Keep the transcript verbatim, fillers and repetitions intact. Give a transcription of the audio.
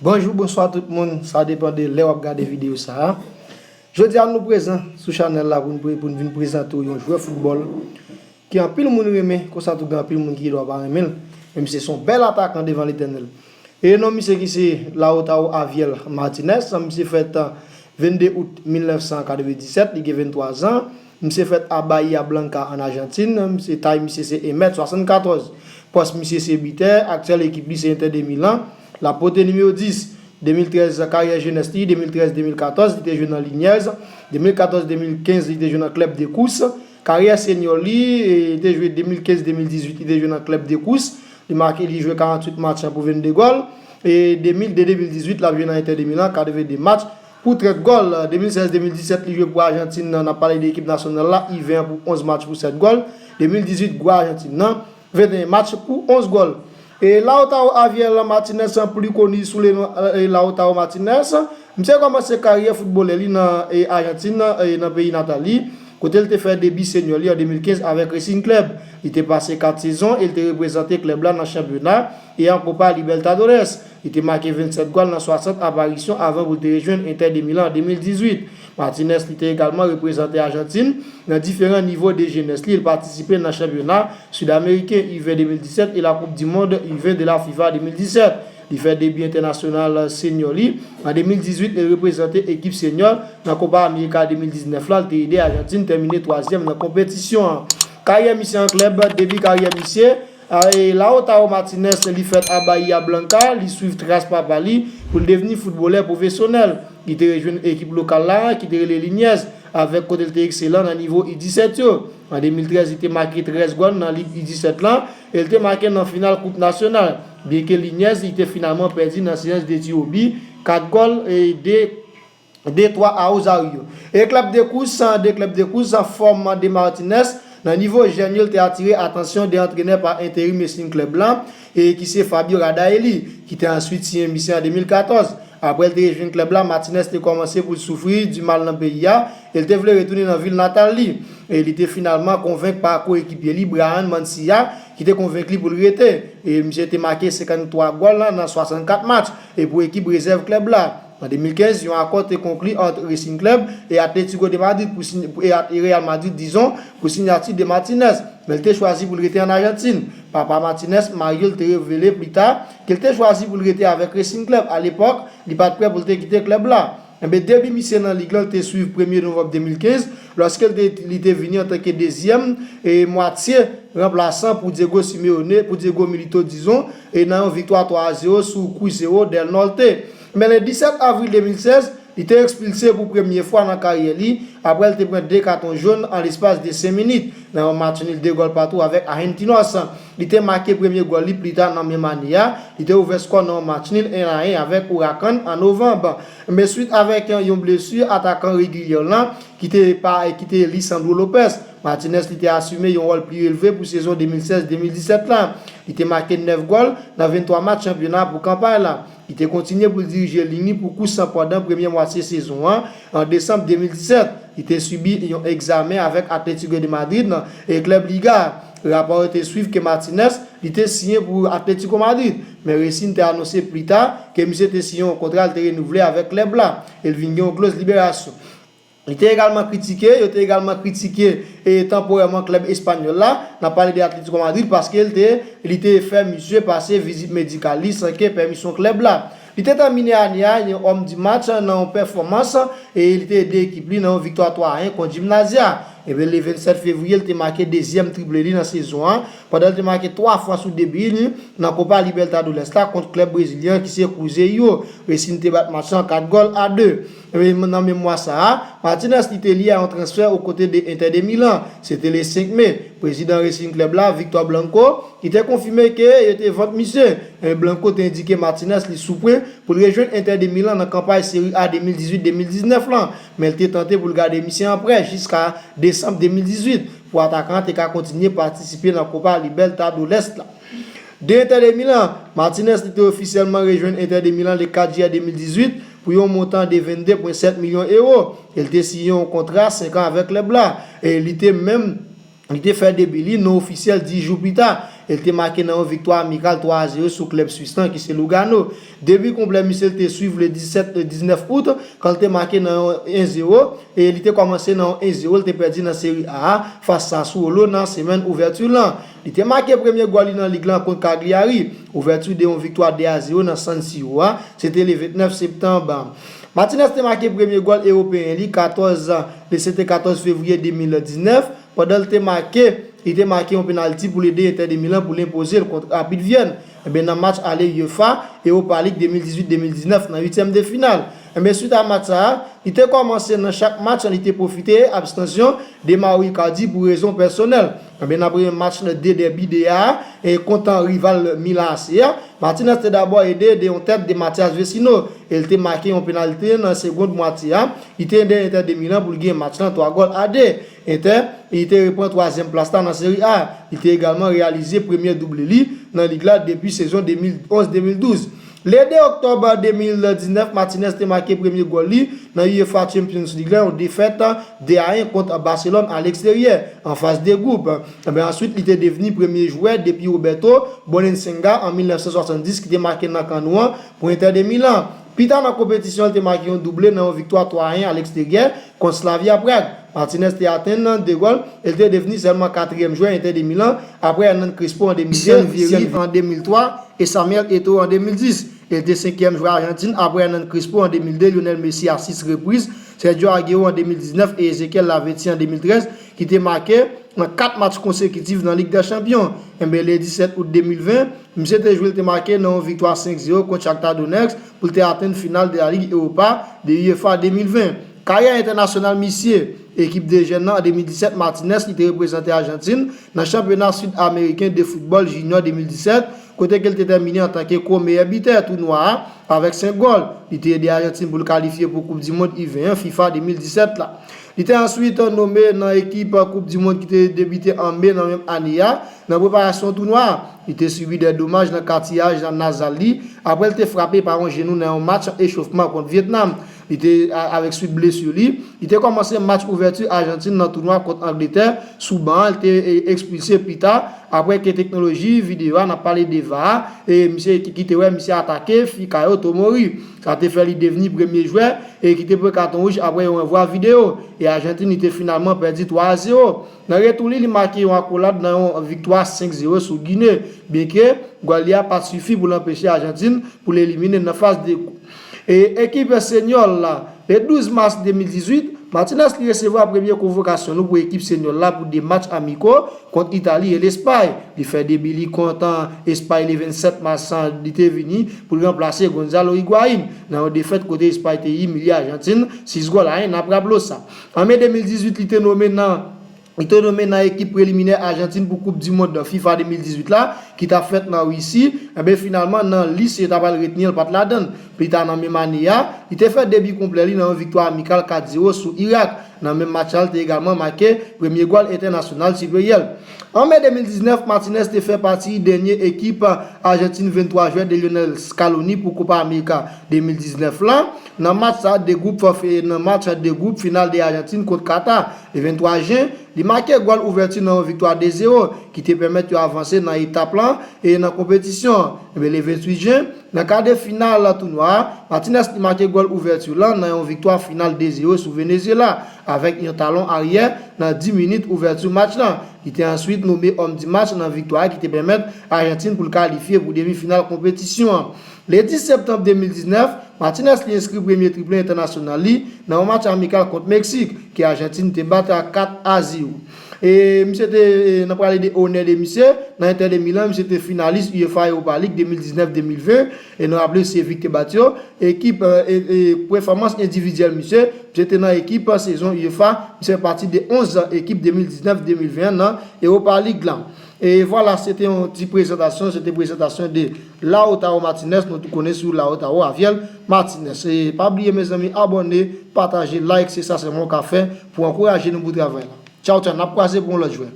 Bonjou, bonswa tout moun, sa depann de lè w ap gade videyo sa a. Jodi a nou prezan sou chanèl la pou n pre- pou n vin prezante w yon jwè foutbòl ki anpil moun renmen, konsa tou gen anpil moun ki gendwa pa renmen l, men misye se yon bèl atakan devan Letènèl. E non misye ki se Lautaro Aviel Martinez, misye fèt vennde out mil nèf san katrevenndisèt, li gen venntwa zan. Misye fèt a Bahia Blanca ann Ajantin. Misye, tay misye se en mèt swasannkatòz. Pòs misye se bitè. Aktyèl ekip li se Inter de Milan. L ap pote nimewo dis. De mil trèz, karyè jenès li, de mil trèz de mil katòz, li te jwe nan Liniers. De mil katòz de mil kenz, li te jwe nan Club de Kous. Karyè senyò li, e, li te jwe de mil kenz de mil dizuit, li te jwe nan Club de Kous. Li make, li jwe karanntuit match pou vennde gòl. E de mil, de de mil dizuit, l ap jwe nan Inter de Milan, katrevenndde match pou trèt gòl. De mil sèz de mil disèt, li jwe pou Ajantin nan, n ap pale de ekip nasyonal la, U ven an pou onz match pou sèt gòl. De mil dizuit, gwo Ajantin nan, venteyen match pou onz gòl. E Lautaro Aviel Martinez, pli koni sou le non, e, Lautaro Martinez, misye kòmanse karyè foutbolè li nan, e, Ajantin, e, nan peyi natal li, kote l te fè debi senyò li an de mil kenz avèk Racing Club. Li te pase kat sezon e l te reprezante klèb la nan chanpyona e an Copa Libertadores. Li te make vennsèt gòl nan swasant aparisyon avan pou l te rejwenn Inter de Milan an de mil dizuit. Martinez, li te egalman reprezante Ajantin nan diferan nivo de jenès li. Li patisipe nan chanpyona sid-ameriken U ven de mil disèt e la Coupe du Monde U ven de la FIFA de mil disèt. Li fè debi entènasyonal senyò li an de mil dizuit e reprezante ekip senyò nan Copa América de mil diznèf la. Li te ede Ajantin tèmine twazyèm nan konpetisyon an. Karyè misye an klèb, debi karyè misye, e Lautaro Martinez, li fèt a Bahia Blanca, li swiv tras papa li pou l devni foutbolè pwofesyonèl. Li te rejwenn ekip lokal la, ki te rele Liniers, avèk kote l te ekselan nan nivo U disèt yo. An de mil trèz, li te make trèz gòl nan Lig U disèt lan e l te make nan final Koup Nasyonal, byenke Liniers li te finalman pèdi nan seyans de tiro bi, kat gòl e de de twa a Rosario. E Club de Kous, de Club de Kous, fòm de Martinez nan nivo jèn yo, l te atire atansyon de antrenè pa enterim Racing Club lan, e ki se Fabio Radaelli, ki te answit siyen misye an de mil katòz. Apre l te rejwenn klèb la, Martinez te kòmanse pou l soufri di mal nan peyi a, e l te vle retounen nan vil natal li. E li te finalman konvenk pa koekipye li, Brian Mancia, ki te konvenk li pou l rete. E misye te make senkanntwa gòl nan swasannkat match e pou ekip rezèv klèb la. An de mil kenz, yon akò te konkli ant Racing Club e Atlético de Madrid pou siy- e At- e Real Madrid, dizon, pou siyati de Martinez. Men l te chwazi pou l rete ann Ajantin. Papa Martinez, Mario, l te revele pli ta ke l te chwazi pou l rete avèk Racing Club. Alepòk, li pa t prè pou l te kite klèb la. Enben, debi misye nan lig lan, l te swiv premye novanm de mil kenz, lòske l te, li te vini antanke dezyèm e mwatye ranplasan pou Diego Simeone, pou Diego Milito, dizon, e nan yon viktwa twa a zewo sou Cruzeiro del Norte. Men le disèt avril de mil sèz, li te ekspilse pou premye fwa nan karyè li, apre l te pran de katon jòn an lespas de senk minit, nan yon match nil de gòl patou avèk Argentinos. Li te make premye gòl li pli ta nan menm ane a, li te ouvè skò nan yon match nil en a en avèk Huracan an novanm. Men swit avèk yon, yon blesi, atakan Reguilón lan, ki te pa, ki te Lisandro Lopez. Martinez, li te asime yon wòl pli elve pou sezon de mil sèz de mil disèt la. Li te make nèf gòl nan venntwa match chanpyona pou kanpay la. Li te kontinye pou l dirije liy li pou kou san pandan premye mwatye sezon an. An desanm de mil disèt, li te sibi yon egzamen avèk Atlético de Madrid nan e klèb Liga. Rapò yo te swiv ke Martinez, li te siyen pou Atlético Madrid, men Racing te anonse pli ta ke misye te siyen yon kontra l te renouvle avèk klèb la e l vin gen yon kloz liberasyon. Li te egalman kritike, yo te egalman kritike e tanporèman klèb espanyòl la, n ap pale de Atlético Madrid, paske l te, li te fè misye pase vizit medikal li san ke pèmisyon klèb la. Li te tèmine ane a, yon homme du match nan yon pèfòmans, e li te ede ekip li nan yon viktwa twa a en kont Gimnasia. Ebyen, le vennsèt fevriye, li te make dezyèm triple li nan sezon an, pandan l te make twa fwa sou debi li nan Copa Libertadores la kont klèb brezilyen ki se Cruzeiro. Racing te bat match lan kat gòl a de. Ebyen, nan menm mwa sa a, Martinez, li te lye a yon transfè o kote de Inter de Milan. Se te le senk me. Prezidan Racing Club la, Victor Blanco, ki te konfime ke yo te vant misye. E Blanco te endike Martinez li sou pwen pou l rejwenn Inter de Milan nan kanpay Serie A de mil dizuit de mil diznèf lan, men l te tante pou l gade misye an prè jiska desanm de mil dizuit pou atakan an te ka kontinye patisipe nan Copa Libertadores la. De Inter de Milan, Martinez, li te ofisyèlman rejwenn Inter de Milan le kat jiyè de mil dizuit pou yon montan de venndepwen sèt milyon ewo. E l te siyen yon kontra senk an avèk klèb la. E li te menm Li te fè debi li non ofisyèl dis jou pita, e l te make nan yon viktwa amikal twa a zewo sou klèb swis lan ki se Lugano. Debi konplè misye l te swiv le disèt, le diznèf out, kan l te make nan yon en zewo, e li te kòmanse nan yon en zewo, l te pèdi nan Seri A a fas Sassuolo nan semèn ouvèti lan. Li te make premye gòl li nan lig lan kont Cagliari, ouvèti de yon viktwa de a zewo nan San Siro a, se te le vennèf septanm. Martinez te make premye gòl ewopeyen li katòz, le se te katòz fevriye de mil diznèf, pandan l te make, li te make yon penalti pou l ede Inter de Milan pou l enpoze l kont Rapid Vyèn. Enben, nan match ale UEFA Europa League de mil dizuit de mil diznèf nan uityèm de final. Enben, swit a match sa a, li te kòmanse nan chak match, li te pwofite abstansyon de Mauro Icardi pou rezon pèsonèl. Enben, nan premye match de dèbi de a, e kont rival Milan A C a, Martinez te dabò ede de yon tèt de Matias Vecino, e l te make yon penalti nan segond mwatye a. Li te ede Inter de Milan pou l gen match lan twa gòl a de. Inter, li te repran twazyèm plas la nan Seri A. Li te egalman reyalize premye double li nan lig la depi sezon de mil onz de mil douz. Le de oktòb de mil diznèf, Martinez te make premye gòl li nan UEFA Champions League la, yon defèt de a en kont Barcelone a leksteryè, an faz de gwoup. Enben, answit, li te devni premye jwè depi Roberto Bonensenga an mil nèf san swasanndis ki te make nan kannou an pou Inter de Milan. Pita nan konpetisyon, li te make yon double nan yon viktwa twa a en a leksteryè kont Slavia Prague. Martinez te atenn de gòl e l te devni sèlman katriyèm jwè Inter de Milan apre Hernan Crespo an de mil de, Lucian Vieri an de mil twa e Samuel Eto'o an de mil dis. E l te senkyèm jwè Ajantin apre Hernan Crespo an de mil de, Lionel Messi a sis repriz, Sergio Aguero an de mil diznèf e Ezequiel Lavezzi an de mil trèz ki te make nan kat match konsekitif nan Lig dè Chanpyon. Enben, le disèt out de mil ven, misye te jwe, l te make nan yon viktwa senk zewo kont Shakhtar Donetsk pou l te atenn final de la Ligue Europa de UEFA de mil ven. Karyè entènasyonal misye, ekip de jèn nan an de mil disèt, Martinez, li te reprezante Ajantin nan chanpyona sid ameriken de foutbòl junior de mil disèt, kote ke l te tèmine antanke ko meyè bitè tounwa a avèk senk gòl. Li te ede Ajantin pou l kalifye pou Koup di Mond U ven an FIFA de mil disèt la. Li te answit nome nan ekip Koup di Mond ki te debite an me nan menm ane a, nan preparasyon tounwa a. Li te sibi de domaj nan katiyaj nan nazal li, apre l te frape pa yon jenou nan yon match echofman kont Vyetnam. Li te, a- avèk swit blesi li, li te kòmanse match ouvèti Ajantin nan tounwa kont Angletè sou ban an, li te, e, ekspilse pita, apre ke teknoloji videyo a, n ap pale de va a, e misye ki, ki te wè misye atake Fikayo Tomori. Sa te fè li devni premye jwè, e ki te pran katon wouj apre yon renvwa videyo. E Ajantin, li te finalman pèdi twa a zewo. Nan retou li, li make yon akolad nan yon viktwa senk zewo sou Gine, byenke gòl li a pa t sifi pou l anpeche Ajantin pou l elimine nan faz de gwoup. E ekip senyò la, le douz mas de mil dizuit, Martinez li resevwa premye konvokasyon nou pou ekip senyò la pou de match amiko kont Itali e Lespay. Li fè debi li kont Espay le vennsèt mas, li te vini pou l ranplase Gonzalo Higuain nan yon defèt kote Espay te imilye Ajantin sis gòl a en nan Pablosa. An me de mil dizuit, li te nome nan Li te nome nan ekip preliminè Ajantin pou Koup di Mond FIFA de mil dizuit la, ki t ap fèt nan Risi. Enben, finalman, nan lis yo ta pral retni an, l pa t ladan l. Pita nan menm ane a, li te fè debi konplè li nan yon viktwa amikal kat zewo sou Irak. Nan menm match la, li te egalman make premye gòl entènasyonal siperyè l. An me de mil diznèf, Martinez te fè pati dènye ekip Ajantin venntwa jwè de Lionel Scaloni pou Copa America de mil diznèf la. Nan match sa, de gwoup fòfe, nan match de gwoup final de Ajantin kont Kata, le venntwa jen, li make gòl ouvèti nan yon viktwa de zewo ki te pèmèt yo avanse nan etap lan e nan konpetisyon an. Enben, le ventuit jen, nan ka de final tounwa a, Martinez li make gòl ouvèti lan nan yon viktwa final de zewo sou Venezuela avèk yon talon aryè nan dis minit ouvèti match lan. Li te answit nome òm di match nan viktwa a ki te pèmèt Ajantin pou l kalifye pou demi final konpetisyon an. Le dis septanm de mil diznèf, Martinez li enskri premye triple entènasyonal li nan yon match amikal kont Meksik, ke Ajantin te bat a kat a zewo. E misye te, e, n ap pale de onè de misye, nan Inter de Milan, misye te finalis UEFA Europa League de mil diznèf de mil ven, e nou raple se Vic te bat yo. Ekip, e, e, e, pèfòmans endividyèl misye, misye te nan ekip sezon UEFA, misye fè pati de onz ekip de mil diznèf de mil ven an nan Europa League la. E vwala, se te yon ti prezantasyon, se te prezantasyon de Lautaro Martinez, nou tou konnen sou Lautaro Javier Martinez. E pa bliye, mezanmi, abòne, pataje, like, se sa sèlman w ka fè pou ankouraje nou pou travay la. Tchaw, tchaw, n ap kwaze pou yon lòt jwè.